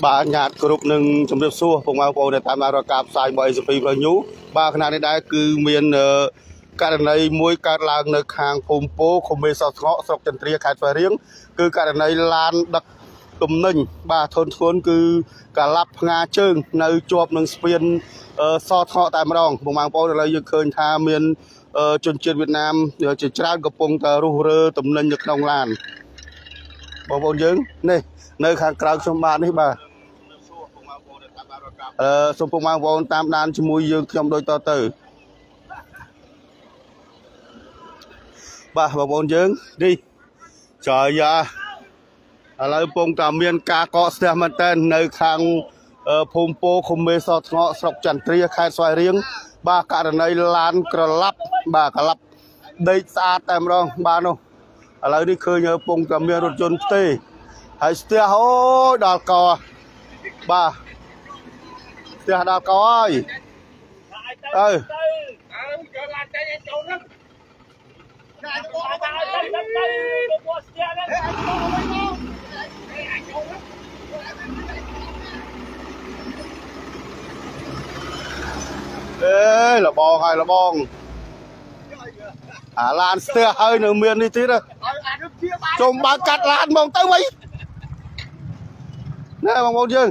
បាទញាតិគ្រប់នឹងជម្រាបសួរពុកម៉ែបងប្អូនដែលតាមដានរាល់ការផ្សាយរបស់ ACP Plus News បាទខណៈនេះដែរគឺមានករណីមួយកើតឡើងនៅខាងភូមិពោឃុំមេសស្ងកស្រុកចន្ទ្រាខេត្តស្វាយរៀងគឺករណីឡានដឹកទំនិញបាទធនធ្ងន់គឺកាឡាប់ផ្ងាជើងនៅជាប់នឹងស្ពានសស្ងកតែម្ដងពុកម៉ែបងប្អូនឥឡូវយើងឃើញថាមានជនជាតិវៀតណាមជាច្រើនកំពុងតែរុះរើទំនិញនៅក្នុងឡានបងប្អូនយើងនេះនៅខាងក្រៅខ្ញុំបាទនេះបាទ សូមពុកម៉ែបងប្អូនតាមដានជាមួយយើងខ្ញុំដូចតទៅបាទបងប្អូនយើងនេះចាយ៉ាឥឡូវពងតាមានការកកស្ទះមែនតើនៅខាងភូមិពោឃុំមេសថ្ងកស្រុកចន្ទ្រាខេត្តស្វាយរៀងបាទករណីឡានក្រឡាប់បាទក្រឡាប់ដេកស្អាតតែម្ដងបាទនោះឥឡូវនេះឃើញពងតាមានរថយន្តផ្ទេហើយស្ទះអូយដល់កបាទ ផ្ទះដល់កហើយអើ ទៅចូលឡានចេញឲ្យចូលហ្នឹងទៅទៅទៅទៅទៅស្ទះហ្នឹងចូលហ្នឹង អេលបងហើយលបងអាឡានស្ទះហើយនៅមាននេះទៀតជុំបើកាត់ឡានហ្មងទៅវិញណែបងប្អូនយើង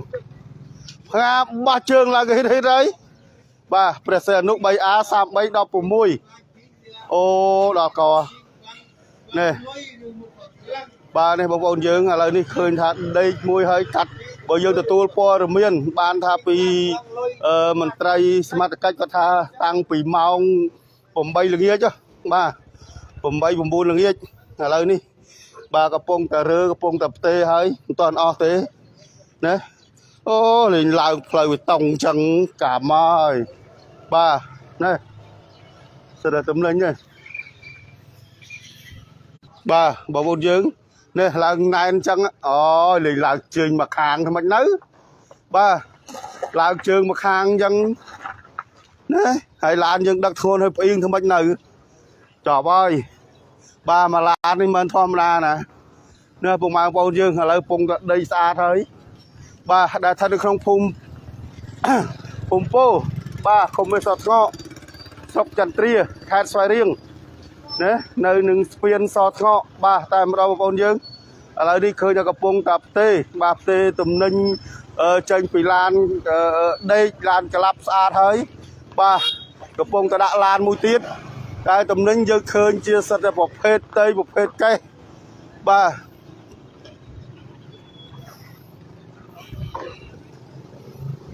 ផ្ងាបោះជើងឡើងគេហិតហិតហើយបាទព្រះសីហនុ 3A 3316អូដល់កនេះបាទនេះបងប្អូនយើងឥឡូវនេះឃើញថាដេកមួយហើយកាត់បើយើងទទួលព័ត៌មានបានថាពីមន្ត្រីសមត្ថកិច្ចគាត់ថាតាំងពីម៉ោង8ល្ងាចបាទ8 9ល្ងាចឥឡូវនេះបាទកំពុងតែរើកំពុងតែផ្ទេហើយមិនតាន់អស់ទេណាអូលេងឡើងផ្លូវវាតង់ចឹងកាមហើយបាទនេះសិតតែទំនិញនេះបាទបងប្អូនយើងនេះឡើងណែនចឹងអូលេងឡើងជើងមកខាងធ្វើម៉េចនៅបាទឡើងជើងមកខាងចឹងណាហើយឡានយើងដឹកធ្ងន់ហើយផ្អៀងធ្វើម៉េចនៅចប់ហើយបាទមកឡាននេះមិនធម្មតាណានេះពុកម៉ែបងប្អូនយើងឥឡូវពងតែដីស្អាតហើយបាទដែលស្ថិតនៅក្នុងភូមិភូមិពោបាទឃុំមេសស្ងកស្រុកចន្ទ្រាខេត្តស្វាយរៀងណានៅនឹងស្ពានសស្ងកបាទតែម្ដងបងប្អូនយើងឥឡូវនេះឃើញតែកំពុងតែផ្ទេបាទផ្ទេទំនិញចេញពីឡានដេកឡានក្លាប់ស្អាតហើយបាទកំពុងតែដាក់ឡានមួយទៀតតែទំនិញយើងឃើញជាសិតតែប្រភេទតីប្រភេទកេះបាទ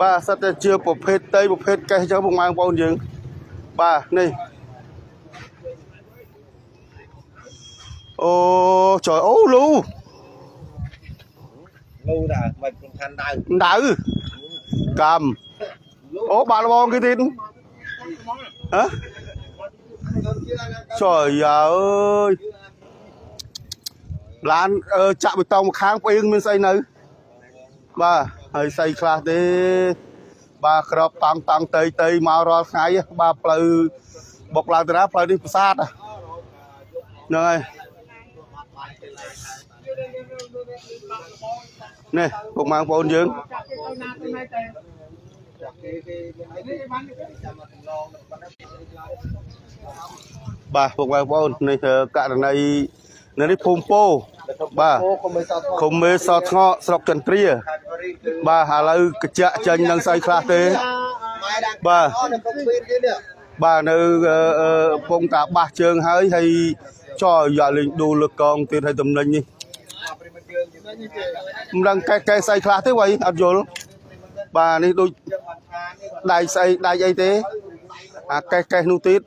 បាទសិតតែជាប្រភេទតីប្រភេទកេះចឹងបងប្អូនយើងបាទនេះអូtrờiអូលូ លូតាមិនសំខាន់ដៅ ដៅកម្មអូបាក់លបងគេទៀតហ៎trờiអើយឡានចាក់បេតុងខាងផ្អៀងមានស្អីនៅបាទហើយស្អីខ្លះទេបាទក្របតង់តង់តៃតៃមករាល់ថ្ងៃបាទផ្លូវបុកឡើងទៅណាផ្លូវនេះប្រាសាទហ្នឹងហើយនេះពុកម៉ែបងប្អូនយើងបាទពុកម៉ែបងប្អូននេះករណីនៅនេះភូមិពោបាទឃុំមេសថ្ងកស្រុកចន្ទ្រាបាទឥឡូវកញ្ចាក់ចេញនឹងស្អីខ្លះទេបាទបាទនៅពងតាបាសជើងហើយហើយចោយ៉ាលេងដួលលើកងទៀតហើយតំណែងនេះមិនដឹងកេះកេះស្អីខ្លះទេវ៉ៃអត់យល់បាទនេះដូចដៃស្អីដៃអីទេអាកេះកេះនោះទៀត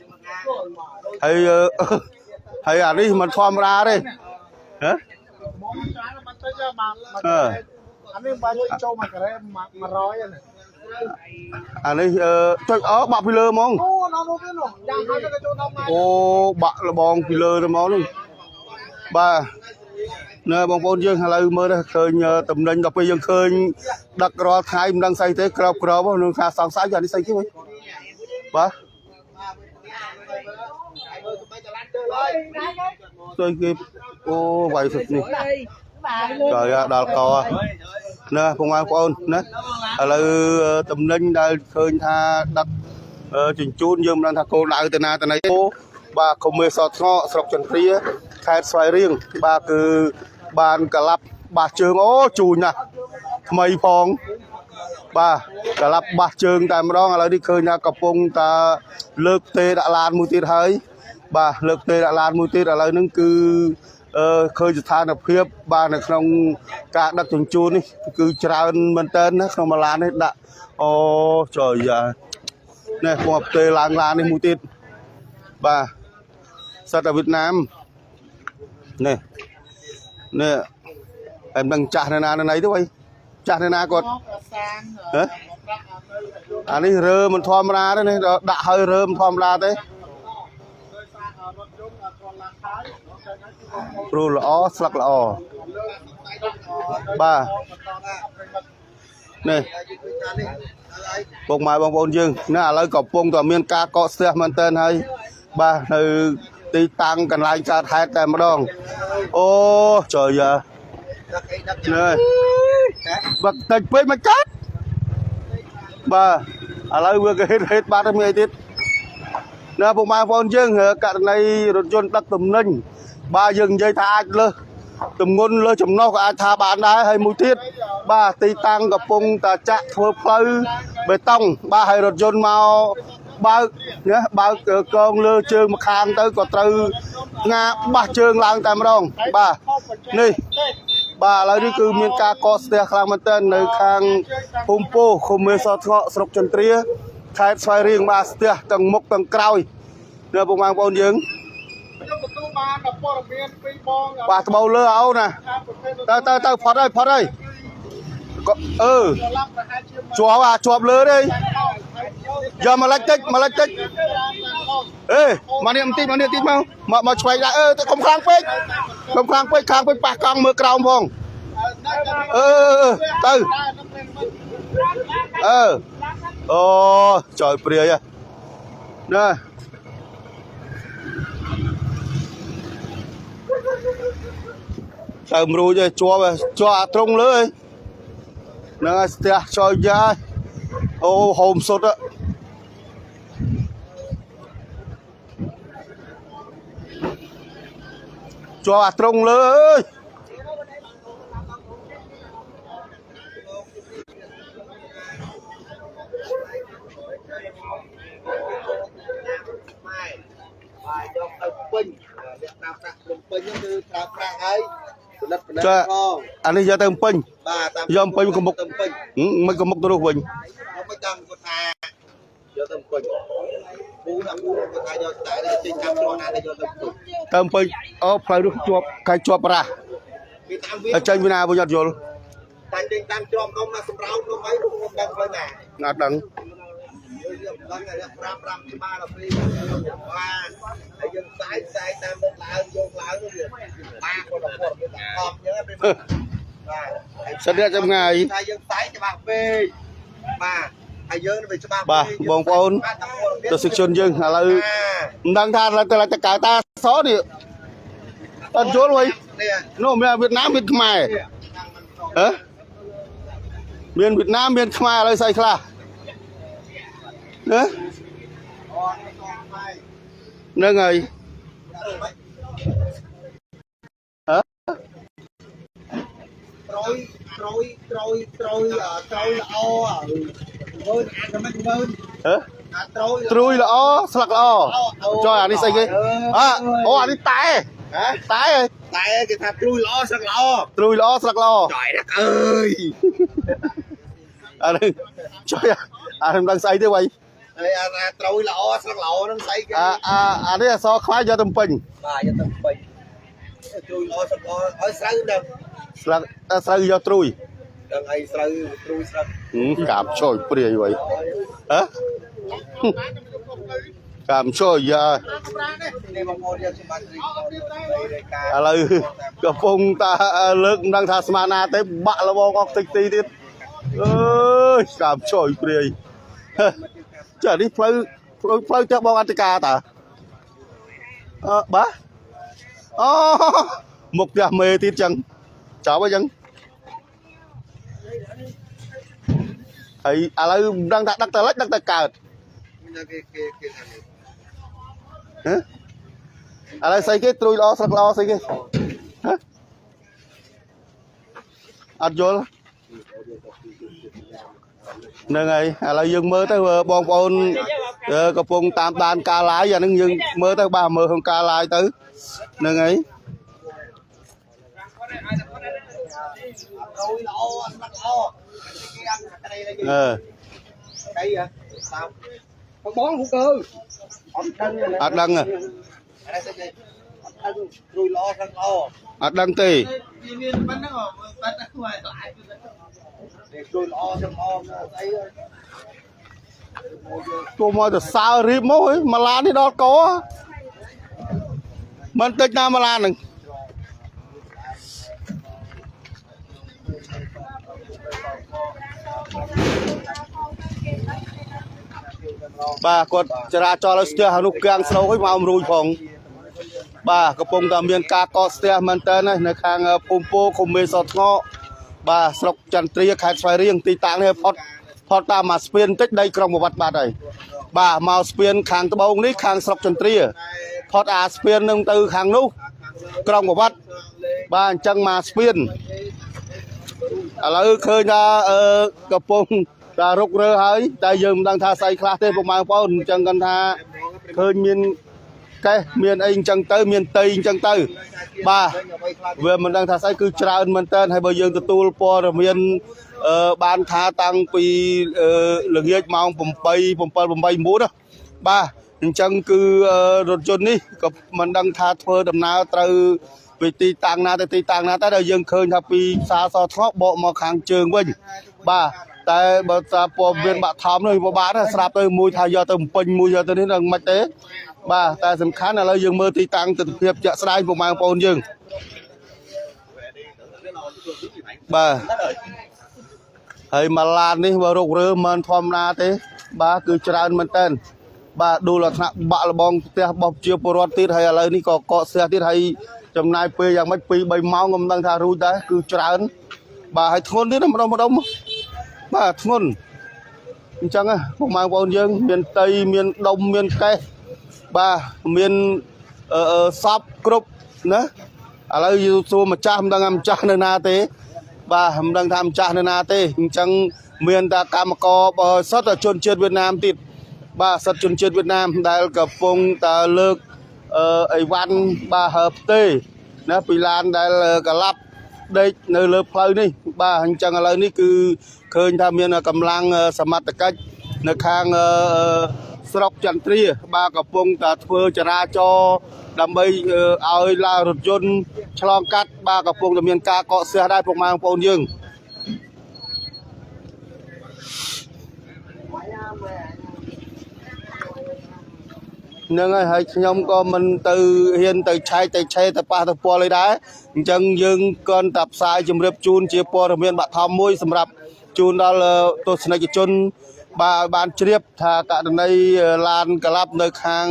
ហើយហើយអានេះមិនធម្មតាទេហ៎ អានេះបើចូលមកការ៉េ100ហ្នឹង អានេះចុចអបាក់ពីលើហ្មង អូណោនោះទៀតនោះយ៉ាងហើយទៅចូលដល់ម៉ែ អូបាក់លបងពីលើទៅមកនោះបាទណែបងប្អូនយើងឥឡូវមើលទៅឃើញតំណែងដល់ពេលយើងឃើញដឹករាល់ថ្ងៃមិនដឹងស្អីទេក្របក្របនឹងថាសង្ស័យអានេះស្អីគេវិញបាទស្អីគេអូវាយសុទ្ធនេះចាដល់ក ណាបងប្អូនណាឥឡូវតំណែងដែលឃើញថាដឹកជញ្ជូនយើងមិនដឹងថាគោលដៅទៅណាទៅណីបាទឃុំមេសថ្ងស្រុកចន្ទ្រាខេត្តស្វាយរៀងបាទគឺបានកលាប់បាសជើងអូជូញណាស់ថ្មីផងបាទកលាប់បាសជើងតែម្ដងឥឡូវនេះឃើញថាកំពុងតាលើកទេដាក់ឡានមួយទៀតហើយបាទលើកទេដាក់ឡានមួយទៀតឥឡូវហ្នឹងគឺឃើញស្ថានភាពបាទនៅក្នុងការដឹកជញ្ជូននេះគឺច្រើនមែនតើណាក្នុងមួយឡាននេះដាក់អូចុយយ៉ានេះពងផ្ទេឡើងឡាននេះមួយទៀតបាទសត្វតែវៀតណាមនេះនេះអែមដឹងចាស់នៅណានៅណីទៅអីចាស់នៅណាគាត់ហ៎អានេះរើមិនធម្មតាទេនេះដាក់ហើយរើមិនធម្មតាទេព្រោះល្អស្លឹកល្អបាទនេះពុកម៉ែបងប្អូនយើងណាឥឡូវកំពុងតែមានការកកស្ទះមែនតើហើយបាទនៅទីតាំងកន្លែងកើតហេតុតែម្ដងអូចុយយ៉ានេះបាក់តិចពេកមកកាត់បាទឥឡូវវាក៏ហេតុបាត់ហើយមានអីទៀតណាពុកម៉ែបងប្អូនយើងករណីរថយន្តដឹកទំនិញបាទយើងនិយាយថាអាចលើសទម្ងន់លើសចំណុះក៏អាចថាបានដែរហើយមួយទៀតបាទទីតាំងកំពុងតាចាក់ធ្វើផ្លូវបេតុងបាទហើយរថយន្តមកបើកណាបើកកងលើជើងម្ខាងទៅក៏ត្រូវងាបាសជើងឡើងតែម្ដងបាទនេះបាទឥឡូវនេះគឺមានការកកស្ទះខ្លាំងមែនទែននៅខាងភូមិពោឃុំមេសថ្ងស្រុកចន្ទ្រាខេត្តស្វាយរៀងបាទស្ទះទាំងមុខទាំងក្រោយនៅពុកម៉ែបងប្អូនយើងខ្ញុំទទួលបានព័ត៌មានពីបងបាទត្បូវលើអូនណាទៅទៅផុតហើយផុតហើយអឺជាប់អាជាប់លើទេយកមកលិចតិចមកលិចតិចអេមកនេះបន្តិចមកនេះបន្តិចមកមកឆ្វេងដែរអឺទៅកុំខ្លាំងពេកកុំខ្លាំងពេកខាងពេកប៉ះកង់មើលក្រោមផងអឺទៅអឺអូចយព្រាយណាទៅមរួចឯងជាប់ជាប់អាត្រង់លើឯងហ្នឹងហើយស្ទះចយយ៉ាអូហូមសុតជាប់អាត្រង់លើអើយបាទយកទៅពេញអ្នកប្រើប្រាស់ភ្នំពេញហ្នឹងគឺប្រើប្រាស់ហើយផលិតផងអានេះយកទៅពេញបាទតាមយកពេញកុំមុខពេញមិនកុំមុខទៅនោះវិញខ្ញុំមិនដឹងគាត់ថាយកទៅពេញពូដល់ពូគាត់ថាយកតែចេញតាមច្រកណាទៅយកទៅពេញទៅពេញអូផ្លូវនោះជាប់កាយជាប់រ៉ាស់គេតាមវាចេញពីណាវិញអត់យល់តែចេញតាមច្រកដុំណាសម្រោននោះអីខ្ញុំដឹងផ្លូវណាអត់ដឹងយើងដឹងតែ5 5ទីបានដល់ពេលបាទហើយយើងផ្សាយផ្សាយតាមមុខឡើងយកឡើងនោះវាបាទគាត់ដល់គាត់វាខំអញ្ចឹងពេលបាទ សិតអ្នកចម្ងាយ ថាយើងផ្សាយច្បាស់ពេកបាទហើយយើងវាច្បាស់ បាទបងប្អូនទស្សនិកជនយើងឥឡូវមិនដឹងថាទៅទៅកៅតាសនេះអត់យល់វិញនោះមានវៀតណាមមានខ្មែរហ៎មានវៀតណាមមានខ្មែរឥឡូវស្អីខ្លះណាហ្នឹងហើយហ៎ ត្រុយត្រុយត្រុយត្រុយត្រុយល្អមើលអានមិនមើល ហ៎ អាត្រុយ ត្រួយល្អស្លឹកល្អចុះអានេះស្អីគេអើអូអានេះតែ ហ៎ តែ តែគេថាត្រួយល្អស្លឹកល្អ ត្រួយល្អស្លឹកល្អ ចុយណាអើយ អានេះចុយអានេះមិនដឹងស្អីទេវ៉ៃ ហើយអាត្រួយល្អស្លឹកល្អហ្នឹងស្អីគេ អានេះអសខ្មែរយកទៅពេញ បាទយកទៅពេញត្រួយល្អស្លឹកល្អហើយស្រូវដឹង ស្លឹកស្រូវយកត្រួយ ដឹងអីស្រូវត្រួយស្លឹក កាបចុយព្រាយវ៉ៃហ៎កាមចុយយ៉ា នេះបងប្អូនយើងសម្បត្តិ ឥឡូវកំពុងតាលើកមិនដឹងថាស្មានណាទេបាក់លបងអស់តិចទីទៀតអើយកាមចុយព្រាយចានេះផ្លូវផ្លូវផ្ទះបងអធិការតាអឺបាទអូមុខផ្ទះមេទៀតចឹងចប់ហើយចឹង ហើយឥឡូវមិនដឹងថាដឹកទៅលិចដឹកទៅកើត គេគេគេថា ហ៎ឥឡូវស្អីគេត្រួយល្អស្លឹកល្អស្អីគេហ៎អត់យល់ហ្នឹងហើយឥឡូវយើងមើលទៅបងប្អូនកំពុងតាមដានការឡាយអាហ្នឹងយើងមើលទៅបាទមើលក្នុងការឡាយទៅហ្នឹងហើយ ត្រួយល្អស្លឹកល្អគេអត់ក្តីលេ អឺ ក្តីហ៎បងហូកើអត់ដឹង អត់ដឹង អត់ដឹងត្រួយល្អស្លឹកល្អ អត់ដឹងទេ មានប៉ុណ្ណឹងប៉ុណ្ណឹងហើយឡាយ ត្រួយល្អស្លឹកល្អស្អី ទូមកទៅសើរៀបមកមកឡាននេះដល់កមិនតិចណាមកឡានហ្នឹងបាទគាត់ចរាចរណ៍ឲ្យស្ទះហើយនោះកាំងស្រូវឲ្យមករួចផងបាទកំពុងតែមានការកកស្ទះមែនតើនៅខាងភូមិពោឃុំមេសថ្ងកបាទស្រុកចន្ទ្រាខេត្តស្វាយរៀងទីតាំងនេះផុតតាមមកស្ពានបន្តិចដីក្រុងប្រវត្តិបាត់ហើយបាទមកស្ពានខាងត្បូងនេះខាងស្រុកចន្ទ្រាផុតអាស្ពាននឹងទៅខាងនោះក្រុងប្រវត្តិបាទអញ្ចឹងមកស្ពានឥឡូវឃើញថាកំពុងតែរុករើហើយតែយើងមិនដឹងថាស្អីខ្លះទេពុកម៉ែបងប្អូនអញ្ចឹងគាត់ថាឃើញមានកេះមានអីអញ្ចឹងទៅមានតីអញ្ចឹងទៅបាទវាមិនដឹងថាស្អីគឺច្រើនមែនតើហើយបើយើងទទួលព័ត៌មានបានថាតាំងពីល្ងាចម៉ោង8 7 8 9ណាបាទអញ្ចឹងគឺរថយន្តនេះក៏មិនដឹងថាធ្វើដំណើរត្រូវពីទីតាំងណាទៅទីតាំងណាតែដល់យើងឃើញថាពីផ្សារសថ្ងបកមកខាងជើងវិញបាទតែបើថាព័ត៌មានបាក់ថមនោះពិបាកណាស់ស្រាប់ទៅមួយថាយកទៅពេញមួយយកទៅនេះនឹងមិនទេបាទតែសំខាន់ឥឡូវយើងមើលទីតាំងទិដ្ឋភាពជាក់ស្ដែងពុកម៉ែបងប្អូនយើងបាទហើយមកឡាននេះបើរុករើមិនធម្មតាទេបាទគឺច្រើនមែនតើបាទដួលដល់ថ្នាក់បាក់លបងផ្ទះរបស់ជាពលរដ្ឋទៀតហើយឥឡូវនេះក៏កកស្ទះទៀតហើយចំណាយពេលយ៉ាងម៉េច2 3ម៉ោងក៏មិនដឹងថារួចដែរគឺច្រើនបាទហើយធ្ងន់ទៀតម្ដុំម្ដុំបាទធ្ងន់អញ្ចឹងពុកម៉ែបងប្អូនយើងមានតីមានដុំមានកេះបាទមានសពគ្រប់ណាឥឡូវយើងសួរម្ចាស់មិនដឹងថាម្ចាស់នៅណាទេបាទមិនដឹងថាម្ចាស់នៅណាទេអញ្ចឹងមានតែកម្មករសុទ្ធតែជនជាតិវៀតណាមទៀតបាទសុទ្ធជនជាតិវៀតណាមដែលកំពុងតែលើកអីវ៉ាន់បាទផ្ទេណាពីឡានដែលកឡាប់ដេកនៅលើផ្លូវនេះបាទអញ្ចឹងឥឡូវនេះគឺឃើញថាមានកម្លាំងសមត្ថកិច្ចនៅខាងស្រុកចន្ទ្រាបាទកំពុងតែធ្វើចរាចរណ៍ដើម្បីឲ្យឡានរថយន្តឆ្លងកាត់បាទកំពុងតែមានការកកស្ទះដែរពុកម៉ែបងប្អូនយើងហ្នឹងហើយខ្ញុំក៏មិនទៅហ៊ានទៅឆែកទៅឆេទៅប៉ះទៅពលអីដែរអញ្ចឹងយើងគ្រាន់តែផ្សាយជម្រាបជូនជាព័ត៌មានបឋមមួយសម្រាប់ជូនដល់ទស្សនិកជនបាទឲ្យបានជ្រាបថាករណីឡានកឡាប់នៅខាង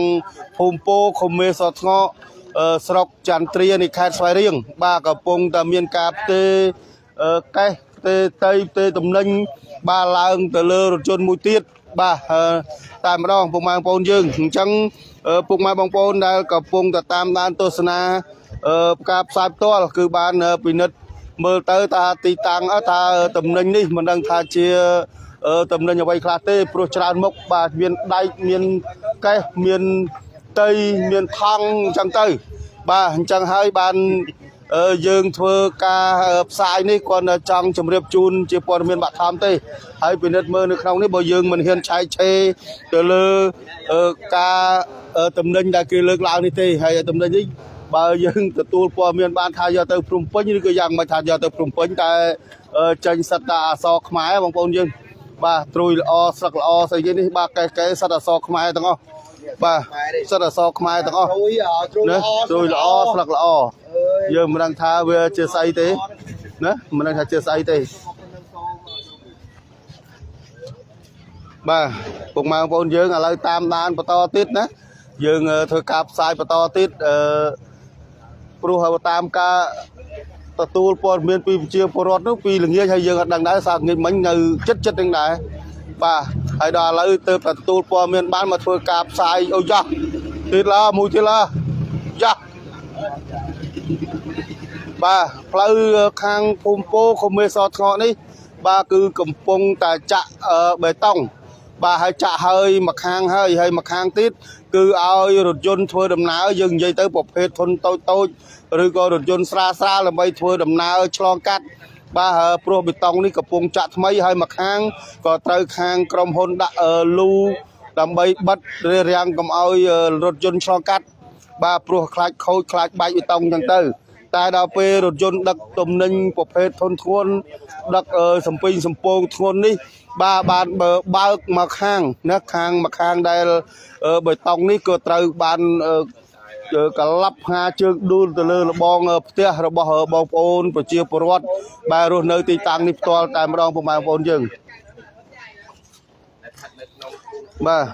ភូមិពោឃុំមេសថ្ងកស្រុកចន្ទ្រានៃខេត្តស្វាយរៀងបាទកំពុងតែមានការផ្ទេកេះផ្ទេតីផ្ទេតំណែងបាទឡើងទៅលើរថយន្តមួយទៀតបាទតែម្ដងពុកម៉ែបងប្អូនយើងអញ្ចឹងពុកម៉ែបងប្អូនដែលកំពុងតែតាមដានទស្សនាការផ្សាយផ្ទាល់គឺបានពិនិត្យមើលទៅថាទីតាំងថាតំណែងនេះមិនដឹងថាជាតំណែងអ្វីខ្លះទេព្រោះច្រើនមុខបាទមានដែកមានកេះមានតីមានថង់អញ្ចឹងទៅបាទអញ្ចឹងហើយបានយើងធ្វើការផ្សាយនេះគាត់ចង់ជម្រាបជូនជាព័ត៌មានបឋមទេហើយពិនិត្យមើលនៅក្នុងនេះបើយើងមិនហ៊ានឆែកឆេរទៅលើការតំណែងដែលគេលើកឡើងនេះទេហើយតំណែងនេះបើយើងទទួលព័ត៌មានបានថាយកទៅភ្នំពេញឬក៏យ៉ាងមិនថាយកទៅភ្នំពេញតែចេញសិតតែអក្សរខ្មែរបងប្អូនយើងបាទត្រួយល្អស្លឹកល្អស្អីគេនេះបាទកេះសិតអក្សរខ្មែរទាំងអស់បាទសិតអក្សរខ្មែរទាំងអស់ត្រួយល្អស្លឹកល្អយើងមិនដឹងថាវាជាស្អីទេណាមិនដឹងថាជាស្អីទេបាទពុកម៉ែបងប្អូនយើងឥឡូវតាមដានបន្តទៀតណាយើងធ្វើការផ្សាយបន្តទៀតព្រោះតាមការទទួលព័ត៌មានពីប្រជាពលរដ្ឋនោះពីល្ងាចហើយយើងអត់ដឹងដែរសារល្ងាចមិញនៅចិត្តនឹងដែរ បាទហើយដល់ឥឡូវទៅទទួលព័ត៌មានបានមកធ្វើការផ្សាយអូយ៉ាទៀតឡាមួយទៀតឡាយ៉ាបាទផ្លូវខាងភូមិពោឃុំមេសថ្ងកនេះបាទគឺកំពុងតែចាក់បេតុងបាទហើយចាក់ហើយមួយខាងហើយហើយមួយខាងទៀតគឺឲ្យរថយន្តធ្វើដំណើរយើងនិយាយទៅប្រភេទធុនតូចតូចឬក៏រថយន្តស្រាលស្រាលដើម្បីធ្វើដំណើរឆ្លងកាត់បាទព្រោះបេតុងនេះកំពុងចាក់ថ្មីហើយមួយខាងក៏ត្រូវខាងក្រុមហ៊ុនដាក់លូដើម្បីបិទរារាំងកុំឲ្យរថយន្តឆ្លងកាត់បាទព្រោះខ្លាចខូចខ្លាចបែកបេតុងអញ្ចឹងទៅតែដល់ពេលរថយន្តដឹកទំនិញប្រភេទធុនធ្ងន់ដឹកសំពីងសំពងធ្ងន់នេះបាទបានបើកមកខាងណាខាងមកខាងដែលបេតុងនេះក៏ត្រូវបានកលាប់ផ្ងាជើងដួលទៅលើលបងផ្ទះរបស់បងប្អូនប្រជាពលរដ្ឋបាទរស់នៅទីតាំងនេះផ្ទាល់តែម្ដងពុកម៉ែបងប្អូនយើងបាទ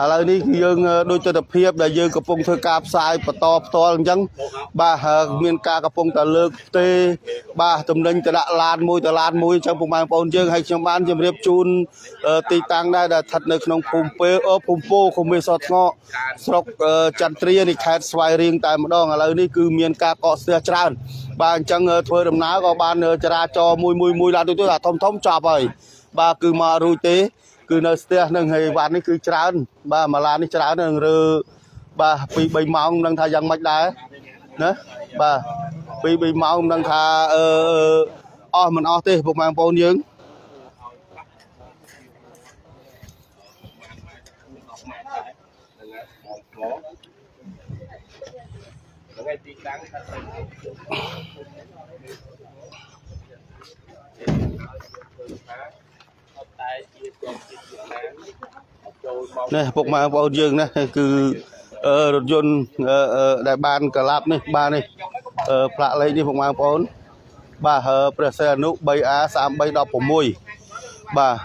ឥឡូវនេះគឺយើងដូចទស្សនភាពដែលយើងកំពុងធ្វើការផ្សាយបន្តផ្ទាល់អញ្ចឹងបាទមានការកំពុងតែលើកផ្ទេបាទទំនិញទៅដាក់ឡានមួយទៅឡានមួយអញ្ចឹងពុកម៉ែបងប្អូនយើងហើយខ្ញុំបានជម្រាបជូនទីតាំងដែរដែលស្ថិតនៅក្នុងភូមិពេភូមិពោឃុំមេសថ្ងកស្រុកចន្ទ្រានៃខេត្តស្វាយរៀងតែម្ដងឥឡូវនេះគឺមានការកកស្ទះច្រើនបាទអញ្ចឹងធ្វើដំណើរក៏បានចរាចរណ៍មួយមួយមួយឡានទូទៅអាធំធំចប់ហើយបាទគឺមករួចទេគឺនៅស្ទះនឹងហើយវ៉ាន់នេះគឺច្រើនបាទមួយឡាននេះច្រើននឹងរើបាទ2 3ម៉ោងនឹងថាយ៉ាងម៉េចដែរណាបាទ2 3ម៉ោងនឹងថាអឺអស់មិនអស់ទេពុកម៉ែបងប្អូនយើងនេះពុកម៉ែបងប្អូនយើងណាគឺរថយន្តដែលបានកឡាប់នេះបាទនេះផ្លាកលេខនេះពុកម៉ែបងប្អូនបាទព្រះសីហនុ 3A 3316បាទ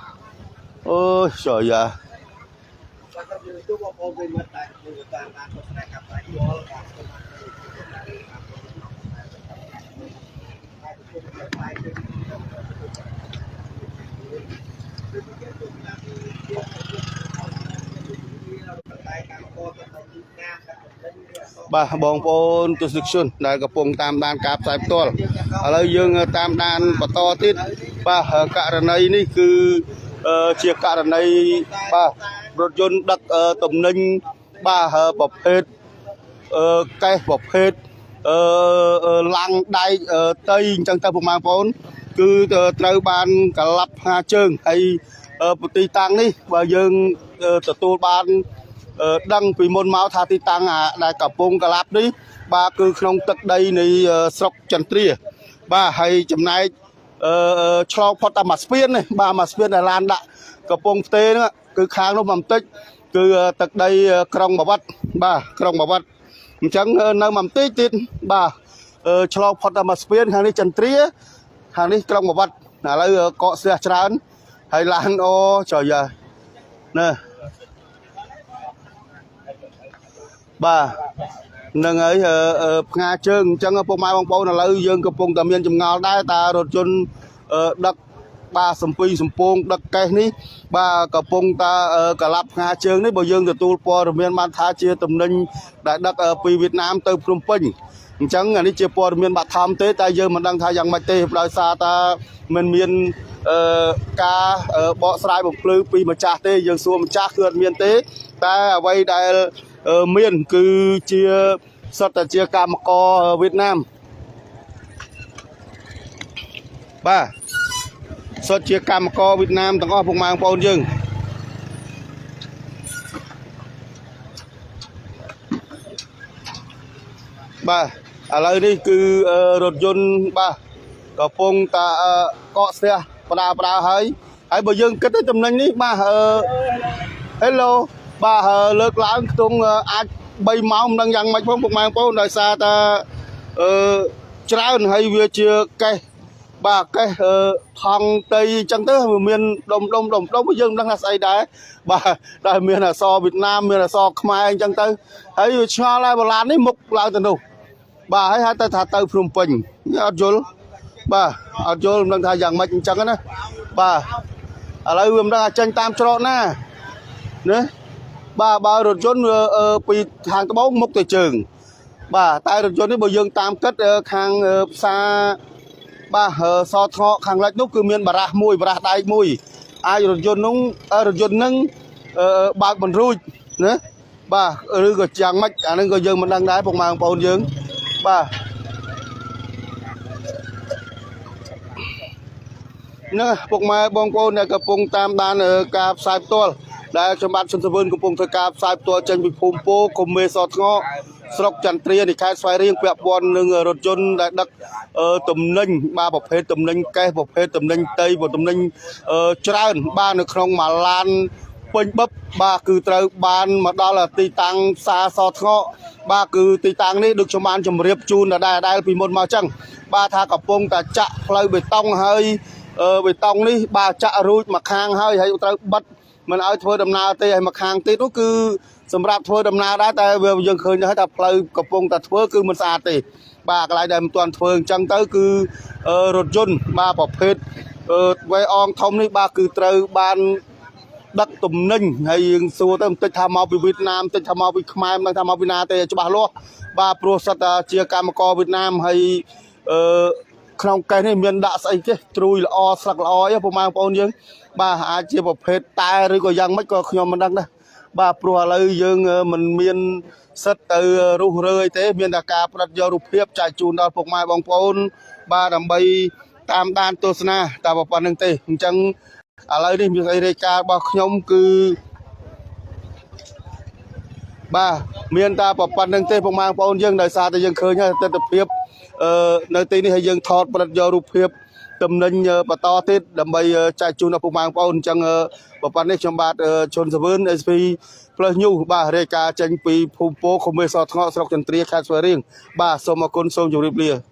អូយចយ៉ាបាទបងប្អូនទស្សនិកជនដែលកំពុងតាមដានការផ្សាយផ្ទាល់ឥឡូវយើងតាមដានបន្តទៀតបាទករណីនេះគឺជាករណីបាទរថយន្តដឹកទំនិញបាទប្រភេទកេះប្រភេទឡាំងដែកតីអញ្ចឹងទៅពុកម៉ែបងប្អូនគឺត្រូវបានកលាប់ផ្ងាជើងហើយទីតាំងនេះបើយើងទទួលបានដឹងពីមុនមកថាទីតាំងដែលកំពុងកលាប់នេះបាទគឺក្នុងទឹកដីនៃស្រុកចន្ទ្រាបាទហើយចំណែកឆ្លងផុតតែមួយស្ពាននេះបាទមួយស្ពានដែលឡានដាក់កំពុងផ្ទេហ្នឹងគឺខាងនោះបន្តិចគឺទឹកដីក្រុងបាវិតបាទក្រុងបាវិតអញ្ចឹងនៅបន្តិចទៀតបាទឆ្លងផុតតែមួយស្ពានខាងនេះចន្ទ្រាខាងនេះក្រុងបាវិតឥឡូវកកស្ទះច្រើនហើយឡានអូចយ៉ាណាបាទនឹងហើយផ្ងាជើងអញ្ចឹងពុកម៉ែបងប្អូនឥឡូវយើងកំពុងតែមានចម្ងល់ដែរតើរថយន្តដឹកបាទសំពីសំពងដឹកកេះនេះបាទកំពុងតែកលាប់ផ្ងាជើងនេះបើយើងទទួលព័ត៌មានបានថាជាទំនិញដែលដឹកពីវៀតណាមទៅភ្នំពេញអញ្ចឹងអានេះជាព័ត៌មានបាត់ធំទេតែយើងមិនដឹងថាយ៉ាងម៉េចទេដោយសារតែមិនមានការបកស្រាយបំភ្លឺពីម្ចាស់ទេយើងសួរម្ចាស់គឺអត់មានទេតែអ្វីដែលមានគឺជាសុទ្ធតែជាកម្មករវៀតណាមបាទសុទ្ធជាកម្មករវៀតណាមទាំងអស់ពុកម៉ែបងប្អូនយើងបាទឥឡូវនេះគឺរថយន្តបាទកំពុងតែកកស្ទះបដាបដាហើយហើយបើយើងគិតទៅចំណេញនេះបាទ Hello បាទលើកឡើងខ្ទង់អាច3ម៉ោងមិនដឹងយ៉ាងម៉េចផងពុកម៉ែបងប្អូនដោយសារតែច្រើនហើយវាជាកេះបាទកេះថង់តីអញ្ចឹងទៅវាមានដុំដុំដុំដុំយើងមិនដឹងថាស្អីដែរបាទដែលមានអក្សរវៀតណាមមានអក្សរខ្មែរអញ្ចឹងទៅហើយវាឆ្ងល់ដែរបឡាននេះមុខឡើងទៅនោះបាទហើយហៅទៅថាទៅភ្នំពេញអត់យល់បាទអត់យល់មិនដឹងថាយ៉ាងម៉េចអញ្ចឹងណាបាទ ឥឡូវវាមិនដឹងថាចេញតាមច្រកណាណាបាទបើរថយន្តវាពីខាងត្បូងមុខទៅជើងបាទតែរថយន្តនេះបើយើងតាមគិតខាងផ្សារបាទសថ្ងកខាងលិចនោះគឺមានបារ៉ាស់មួយបារ៉ាស់ដែកមួយអាចរថយន្តនោះរថយន្តនឹងបើកមិនរួចណាបាទឬក៏យ៉ាងម៉េចអានឹងក៏យើងមិនដឹងដែរពុកម៉ែបងប្អូនយើងបាទ ណាពុកម៉ែបងប្អូនដែលកំពុងតាមដានការផ្សាយផ្ទាល់ដែលខ្ញុំបាទសុនសវើនកំពុងធ្វើការផ្សាយផ្ទាល់ចេញពីភូមិពោឃុំមេសថ្ងកស្រុកចន្ទ្រានៃខេត្តស្វាយរៀងពាក់ព័ន្ធនឹងរថយន្តដែលដឹកទំនិញបាទប្រភេទទំនិញកេះប្រភេទទំនិញតីទំនិញច្រើនបាទនៅក្នុងមួយឡានពេញបឹបបាទគឺត្រូវបានមកដល់ទីតាំងផ្សារសថ្ងកបាទគឺទីតាំងនេះដូចខ្ញុំបានជម្រាបជូនដដែលៗពីមុនមកចឹងបាទថាកំពុងតែចាក់ផ្លូវបេតុងហើយបេតុងនេះបាទចាក់រួចមកខាងហើយហើយត្រូវបិទមិនឲ្យធ្វើដំណើរទេហើយមកខាងទៀតនោះគឺសម្រាប់ធ្វើដំណើរដែរតែវាយើងឃើញហើយថាផ្លូវកំពុងតែធ្វើគឺមិនស្អាតទេបាទកន្លែងដែលមិនទាន់ធ្វើអញ្ចឹងទៅគឺរថយន្តបាទប្រភេទវ៉េអងធំនេះបាទគឺត្រូវបានដឹកទំនិញហើយយើងសួរទៅបន្តិចថាមកពីវៀតណាមបន្តិចថាមកពីខ្មែរមិនដឹងថាមកពីណាទេច្បាស់លាស់បាទព្រោះសិតតែជាកម្មករវៀតណាមហើយអឺក្នុងកេះនេះមានដាក់ស្អីទេត្រួយល្អស្លឹកល្អអីពុកម៉ែបងប្អូនយើងបាទអាចជាប្រភេទតែឬក៏យ៉ាងម៉េចក៏ខ្ញុំមិនដឹងដែរបាទព្រោះឥឡូវយើងមិនមានសិទ្ធទៅរុះរើអីទេមានតែការផ្ដិតយករូបភាពចែកជូនដល់ពុកម៉ែបងប្អូនបាទដើម្បីតាមដានទស្សនាតែប៉ុណ្្នឹងទេអញ្ចឹងឥឡូវនេះមានអីរាយការណ៍របស់ខ្ញុំគឺបាទមានតែប៉ុណ្្នឹងទេពុកម៉ែបងប្អូនយើងដោយសារតែយើងឃើញហើយទស្សនភាពនៅទីនេះហើយយើងថតផ្ដិតយករូបភាពទំនិញបន្តទៀតដើម្បីចែកជូនដល់ពុកម៉ែបងប្អូនអញ្ចឹងប៉ុណ្ណេះខ្ញុំបាទឈុនសវឿន SP Plus News បាទរាយការណ៍ចេញពីភូមិពោឃុំមេសថ្ងកស្រុកចន្ទ្រាខេត្តស្វាយរៀងបាទសូមអរគុណសូមជម្រាបលា។